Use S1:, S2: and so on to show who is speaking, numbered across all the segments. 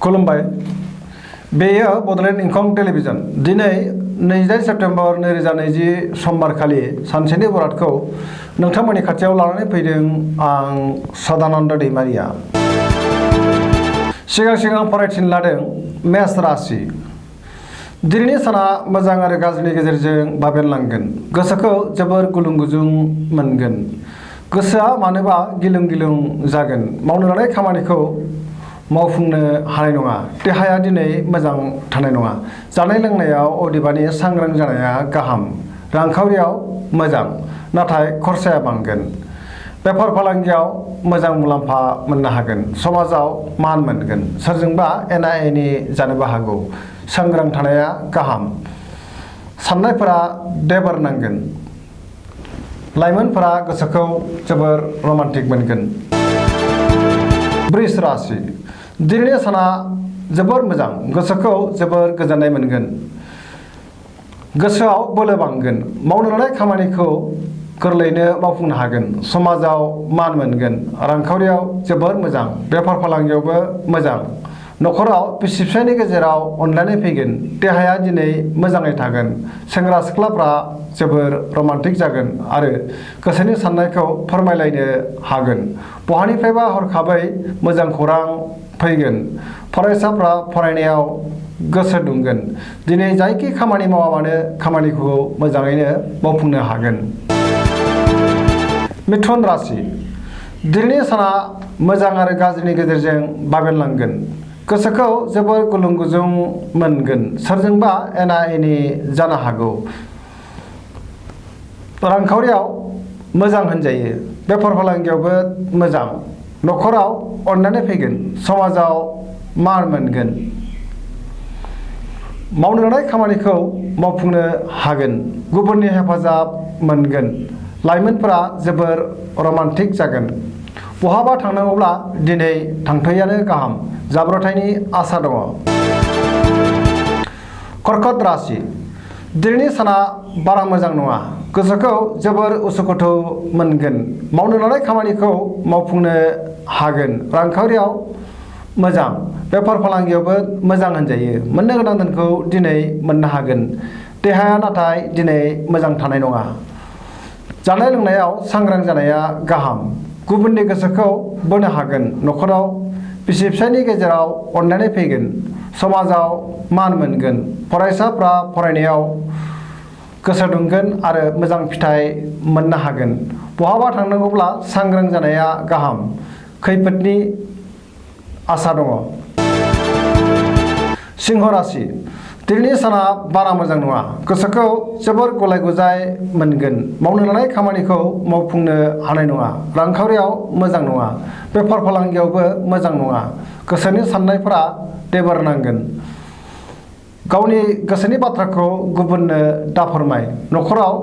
S1: खुलुमबाय बेयो बडलेण्ड इंखं टेलिभिजन दिनै 2 सेप्तेम्बर 2020 समबार खालि सानसेनि बरादखौ नोंथांमोननि खाथियाव लानानै फैदों आं सदानन्द दैमारिया। सिगां फरायथिन लादों मेष राशि। दिनैनि साना मोजां आरो गाज्रिनि गेजेरजों बाबेनलांगोन। गोसोखौ जोबोर गुलुं गुजुं मोनगोन। गोसोआ मानोबा गिलुं गिलुं जागोन। मावनो लानाय खामानिखौ मावफुंनो हानाय नङा। देहाया दिनै मोजां थानाय नङा। जानाय लोंनायाव अदेबानि सांग्रां जानाया गाहाम। रांखावरियाव मोजां, नाथाय खरसाया बांगोन। बेफार फालांगियाव मोजां मुलाम्फा मोननो हागोन। समाजाव मान मोनगोन। सोरजोंबा एना एनि जानोबो हागौ। सांग्रां थानाया गाहाम। साननायफोरा देबार नांगोन। लाइमोनफोरा गोसोखौ जोबोर रमान्टिक मोनगोन। वृष राशि। दिनैनि साना जोबोर मोजां। गोसोखौ जोबोर गोजोननाय मोनगोन। गोसोआव बोलो बांगोन। मावनो लानाय खामानिखौ गोरलैयैनो मावफुंनो हागोन। समाजाव मान मोनगोन। रांखावरियाव जोबोर मोजां। बेफार फालांगियावबो मोजां। न'खराव बिसि फिसायनि गेजेराव अनलायनाय फैगोन। देहाया दिनै मोजाङै थागोन। सेंग्रा सिख्लाफ्रा जोबोर रमान्टिक जागोन आरो गोसोनि साननायखौ फोरमायलायनो हागोन। बहानिफ्रायबा हरखाबै मोजां खौरां फैगोन। फरायसाफ्रा फरायनायाव गोसो दुंगोन। दिनै जायखि खामानि मावा मानो खामानिखौ मोजाङैनो मावफुंनो हागोन। मिथुन राशि। दिनैनि साना मोजां आरो गाज्रिनि गेजेरजों बाबेनलांगोन। गोसोखौ जोबोर गुलुं गुजुं मोनगोन। सोरजोंबा एना एनि जानो हागौ। रांखावरियाव मोजां होनजायो। बेफार फालांगियावबो मोजां। न'खराव अननानै फैगोन। समाजाव मान मोनगोन। मावनो लानाय खामानिखौ मावफुंनो हागोन। गुबुननि हेफाजाब मोनगोन। लाइमोनफोरा जोबोर रमान्टिक जागोन। बहाबा थांनांगौब्ला दिनै थांथ'यैआनो गाहाम। जाब्रबथायनि आसा दङ। कर्कट राशि। दिनैनि साना बारा मोजां नङा। गोसोखौ जोबोर उसुखुथु मोनगोन। मावनो लानाय खामानिखौ मावफुंनो हागोन। रांखावरियाव मोजां। बेफार फालांगियावबो मोजां होनजायो। मोननो गोनां धोनखौ दिनै मोननो हागोन। देहाया नाथाय दिनै मोजां थानाय नङा। जानाय लोंनायाव सांग्रां जानाया गाहाम। गुबुननि गोसोखौ बोनो हागोन। न'खराव बिसि फिसायनि गेजेराव अनलायनाय फैगोन। समाजाव मान मोनगोन। फरायसाफ्रा फरायनायाव गोसो दुंगोन आरो मोजां फिथाइ मोननो हागोन। बहाबा थांनांगौब्ला सांग्रां जानाया गाहाम। खैफोदनि आसा दङ। सिंह राशि। दिनैनि साना बारा मोजां नङा। गोसोखौ जोबोर गलाय गुजाय मोनगोन। मावनो लानाय खामानिखौ मावफुंनो हानाय नङा। रांखावरियाव मोजां नङा। बेफार फालांगियावबो मोजां नङा। गोसोनि साननायफोरा देबार नांगोन। गावनि गोसोनि बाथ्राखौ गुबुननो दाफोरमाय। न'खराव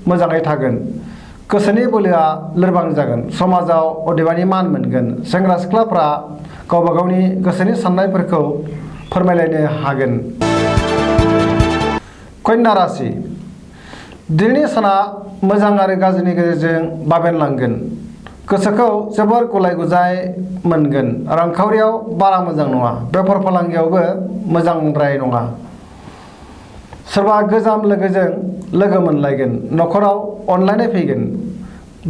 S1: मोजाङै थागोन। गोसोनि बोलोआ लोरबां जागोन। समाजाव अदेबानि मान मोनगोन। सेंग्रा सिख्लाफ्रा गावबा गावनि गोसोनि साननायफोरखौ फोरमायलायनो हागोन। कन्या राशि। दिनैनि साना मोजां आरो गाज्रिनि गेजेरजों बाबेनलांगोन। गोसोखौ जोबोर गुलाय गुजाय मोनगोन। रांखावरियाव बारा मोजां नङा। बेफार फालांगियावबो मोजांद्राय नङा। सोरबा गोजाम लोगोजों लोगो मोनलायगोन। न'खराव अनलायनाय फैगोन।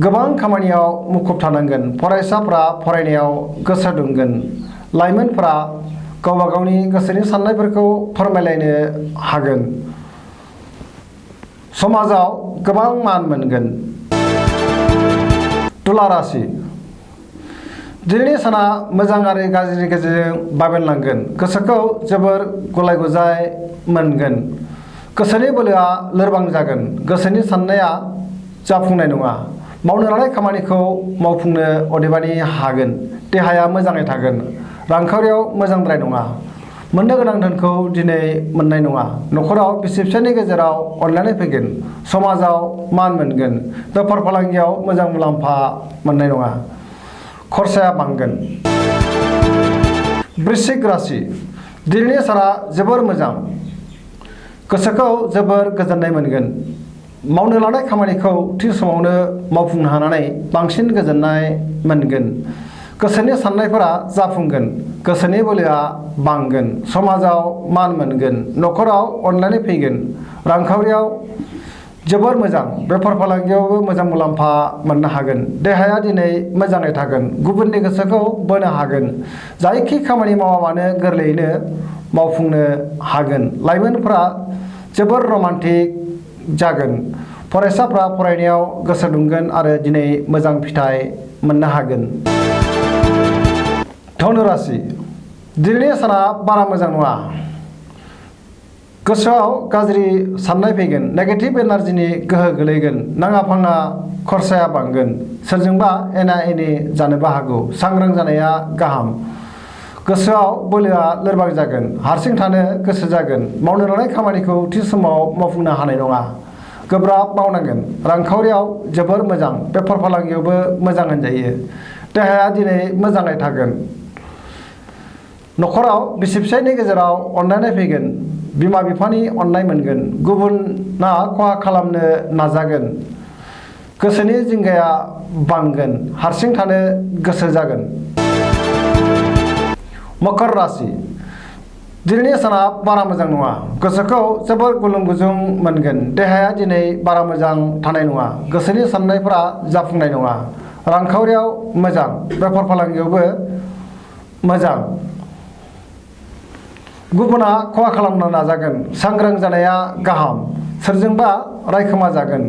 S1: गोबां खामानियाव मुखुब थानांगोन। फरायसाफ्रा फरायनायाव गोसो दुंगोन। लाइमोनफोरा गावबा गावनि गोसोनि साननायफोरखौ फोरमायलायनो हागोन। समाजाव गोबां मान मोनगोन। तुला राशि। दिनैनि साना मोजां आरो गाज्रिनि गेजेरजों बाबेनलांगोन। गोसोखौ जोबोर गुलाय गुजाय मोनगोन। गोसोनि बोलोआ लोरबां जागोन। गोसोनि साननाया जाफुंनाय नङा। मावनो लानाय खामानिखौ मावफुंनो अदेबानि हागोन। देहाया मोजाङै थागोन। रांखावरियाव मोजांद्राय नङा। मोननो गोनां धोनखौ दिनै मोननाय नङा। न'खराव बिसि फिसायनि गेजेराव अनलायनाय फैगोन। समाजाव मान मोनगोन। बेफार फालांगियाव मोजां मुलाम्फा मोननाय नङा। खरसाया बांगोन। वृश्चिक राशि। दिनैनि साना जोबोर मोजां। गोसोखौ जोबोर गोजोननाय मोनगोन। मावनो लानाय खामानिखौ थि समावनो मावफुंनो हानानै बांसिन गोजोननाय मोनगोन। गोसोनि साननायफोरा जाफुंगोन, गोसोनि बोलोआ बांगोन, समाजाव मान मोनगोन, न'खराव अनलायनाय फैगोन, रांखावरियाव जोबोर मोजां, बेफार फालांगियावबो मोजां मुलाम्फा मोननो हागोन, देहाया दिनै मोजाङै थागोन, गुबुननि गोसोखौ बोनो हागोन, जायखि खामानि मावा मानो गोरलैयैनो मावफुंनो हागोन, लाइमोनफोरा जोबोर रमान्टिक जागोन, फरायसाफ्रा फरायनायाव गोसो दुंगोन आरो दिनै मोजां फिथाइ मोननो हागोन। धनु राशि दिनैनि साना बारा मोजां नङा, गोसोआव गाज्रि साननाय फैगोन, नेगेटिभ एनार्जिनि गोहो गोलैगोन, नाङा फाङा खरसाया बांगोन, सोरजोंबा एना एनि जानोबो हागौ, सांग्रां जानाया गाहाम, गोसोआव बोलोआ लोरबां जागोन, हारसिं थानो गोसो जागोन, मावनो लानाय खामानिखौ थि समाव मावफुंनो हानाय नङा, गोब्राब मावनांगोन, रांखावरियाव जोबोर मोजां, बेफार फालांगियावबो मोजां होनजायो, देहाया दिनै मोजाङै थागोन, न'खराव बिसि फिसायनि गेजेराव अनलायनाय फैगोन, बिमा बिफानि अननाय मोनगोन, गुबुना खहा खालामनो नाजागोन, गोसोनि जिंगाया बांगोन, हारसिं थानो गोसो जागोन। मकर राशि दिनैनि साना बारा मोजां नङा, गोसोखौ जोबोर गुलुं गुजुं मोनगोन, देहाया दिनै बारा मोजां थानाय नङा, गोसोनि साननायफोरा जाफुंनाय नङा, रांखावरियाव मोजां, बेफार फालांगियावबो मोजां, गुबुना खहा खालामनो नाजागोन, सांग्रां जानाया गाहाम, सोरजोंबा रायखोमा जागोन,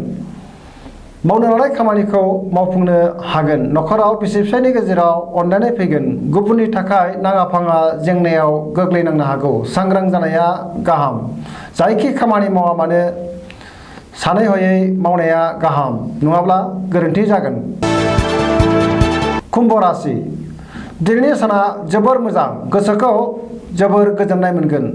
S1: मावनो लानाय खामानिखौ मावफुंनो हागोन, न'खराव बिसि फिसायनि गेजेराव अनलायनाय फैगोन, गुबुननि थाखाय नाङा फाङा जेंनायाव गोग्लैनांनो हागौ, सांग्रां जानाया गाहाम, जायखि खामानि मावा मानो सानै हयै मावनाया गाहाम, नङाब्ला गोरोन्थि जागोन। कुम्भ राशि दिनैनि साना जोबोर मोजां, गोसोखौ जोबोर गोजोननाय मोनगोन,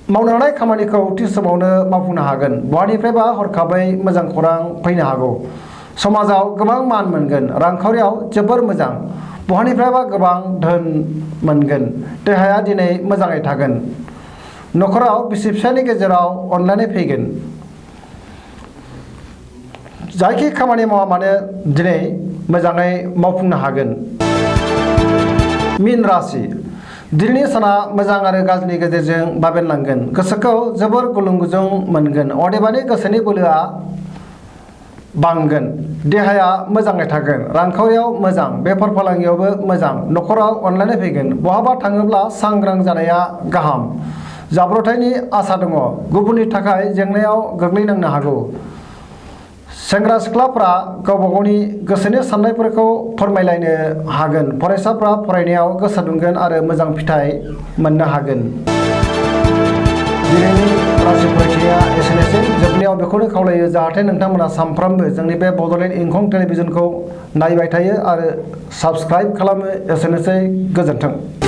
S1: मावनो लानाय खामानिखौ थि समावनो मावफुंनो हागोन, बहानिफ्रायबा हरखाबै मोजां खौरां फैनो हागौ, समाजाव गोबां मान मोनगोन, रांखावरियाव जोबोर मोजां, बहानिफ्रायबा गोबां धोन मोनगोन, देहाया दिनै मोजाङै थागोन, न'खराव बिसि फिसायनि गेजेराव अनलायनाय फैगोन, जायखि खामानि मावा मानो दिनै मोजाङै मावफुंनो हागोन। मीन राशि दिनैनि साना मोजां आरो गाज्रिनि गेजेरजों बाबेनलांगोन, गोसोखौ जोबोर गुलुं गुजुं मोनगोन, अदेबानि गोसोनि बोलोआ बांगोन, देहाया मोजाङै थागोन, रांखावरियाव मोजां, बेफार फालांगियावबो मोजां, न'खराव अनलायनाय फैगोन, बहाबा थाङोब्ला सांग्रां जानाया गाहाम, जाब्रबथायनि आसा दङ, गुबुननि थाखाय जेंनायाव गोग्लैनांनो हागौ, सेंग्रा सिख्लाफ्रा गावबा गावनि गोसोनि साननायफोरखौ फोरमायलायनो हागोन, फरायसाफ्रा फरायनायाव गोसो दुंगोन आरो मोजां फिथाइ मोननो हागोन। दिनैनि राशि फरायथिया एसेनोसै, जोबनायाव बेखौनो खावलायो जाहाथे नोंथांमोना सानफ्रामबो जोंनि बे बड'लेण्ड इंखं टेलिभिजनखौ नायबाय थायो आरो साबस्क्राइब खालामो। एसेनोसै, गोजोन्थों।